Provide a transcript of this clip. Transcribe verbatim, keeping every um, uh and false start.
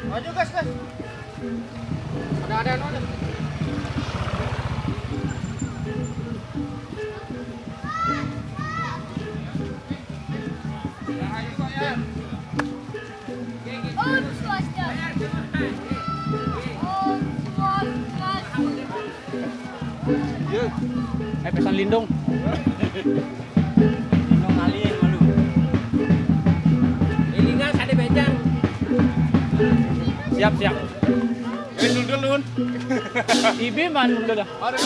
Maju, gas, gas. Ada, ada, ada. Om Swastiastu. Om Swastiastu. Iya. Eh, pesan lindung. Lindung kali malu. Ini kan sate becang. Siap, siap. Eh, dulu, dulu. Ibi man dulu dah. Ada.